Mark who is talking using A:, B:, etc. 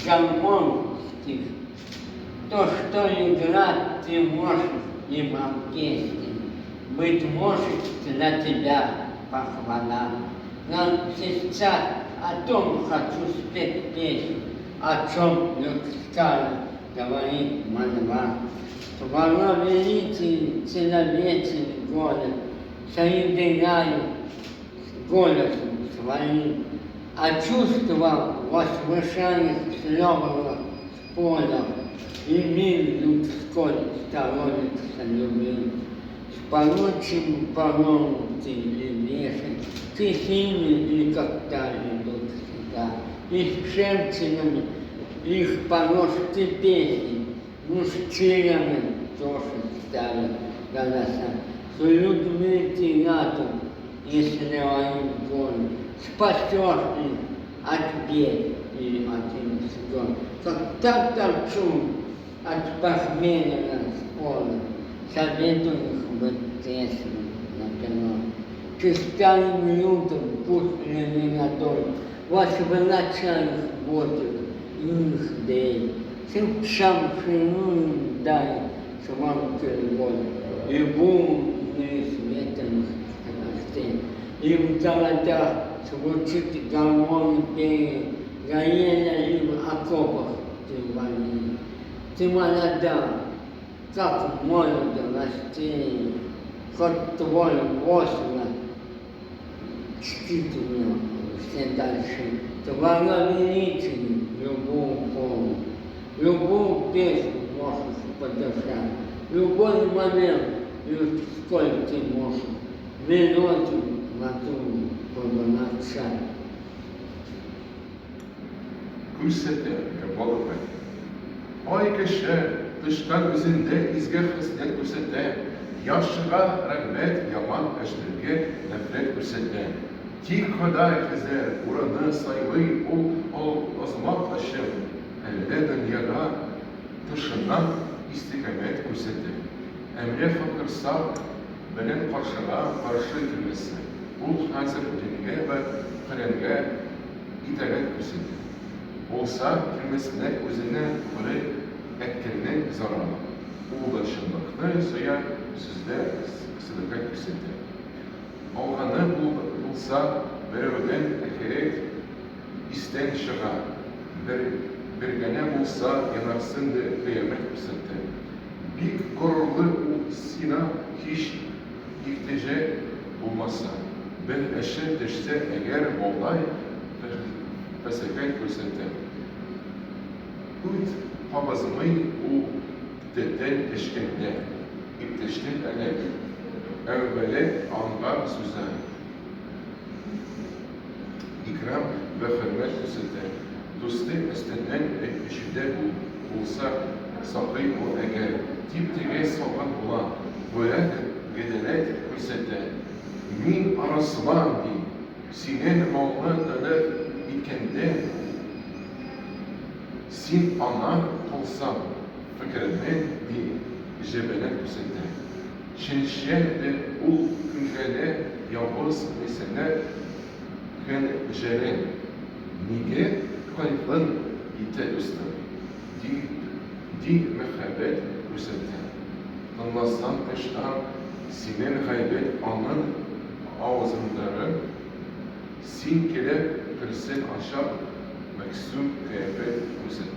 A: Гармонских. То, что играть ты можешь и в оркестре, быть может, для тебя похвала. Но сейчас о том хочу спеть песню, о чем людская говорит молва. Твое великий человечный голос соединяю с голосом своим, а чувства возвышаешь слёвых полях, и мир людской становится любим. С порочим пором ты любишь, ты с ними никогда идут всегда, и с женщинами их порожь ты песни, мужчинами тоже ставят голоса. С людьми ты рядом, если они горе, спасешь их от бед и от невзгод. Как так торчу от похмельного спора, советую их быть трезвым на перо. Чистым людям пусть не надоль, возвращай их воду и их день. Сам шируем дай звонкий гон, и бумный светом страстей. И в городах звучит гармонь пение, горели и в окопах ты войны. Ты молода, как молодо растение, хоть твой возраст чтит меня все дальше. Твоя величие любую пору, любую песню можешь подышать, любой момент людской ты можешь мелодию натуру побросать.
B: Күрсәтә Габбаловай. Ай кеше, тыштан үзендә изге хисләт күрсәтә, яхшыга рәгъбәт, яман эшләргә нәфрәт күрсәтә. Тик Ходай хәзер урыны сайлый ул озмак өчен, әллә дөньяда тышыннан истикамәт күрсәтә. Әмре факырсак белән каршыга каршы килмәсә, ул хәзер дингә вә Коръәнгә итагать күрсәтә. Булса, килмәсенә үзенә күрә әткәннең зарары. Ул да чынлыкны сөя, сүздә сәдакать күрсәтә. Алганы булса, берәүдән ахирәт истән чыга, биргәне булса, янарсын ди кыямәт күрсәтә. Бик горурлы ул сина һич ихтиҗе булмаса. Бер эше төшсә әгәр балдай фәсәкәт күрсәтә. Ут кабызмый ул төтен эчкәндә. Иптәштән әләк. Әүвәле аңга сүзә. Икрам вә хөрмәт күрсәтә. Дусты өстеннән эчүдә булса, сакый ул әгәр. Дип тегә салган була. Гүя гадәләт күрсәтә. Мин арыслан, ди. Синең малны таләп иткәндә, син аңа калсаң, фикереңне, ди, җәбәләт күрсәтә. Чәнчә дә ул күңеле явыз мәсьәлә хәнҗәрен. Нигә кайгың итә, дустым? Ди, ди мәхәббәт күрсәтә. Тыңласаң тыштан синең гайбәт аның авызындагы, син килеп керсәң ачак мәгъсүм кыяфәт күрсәтә.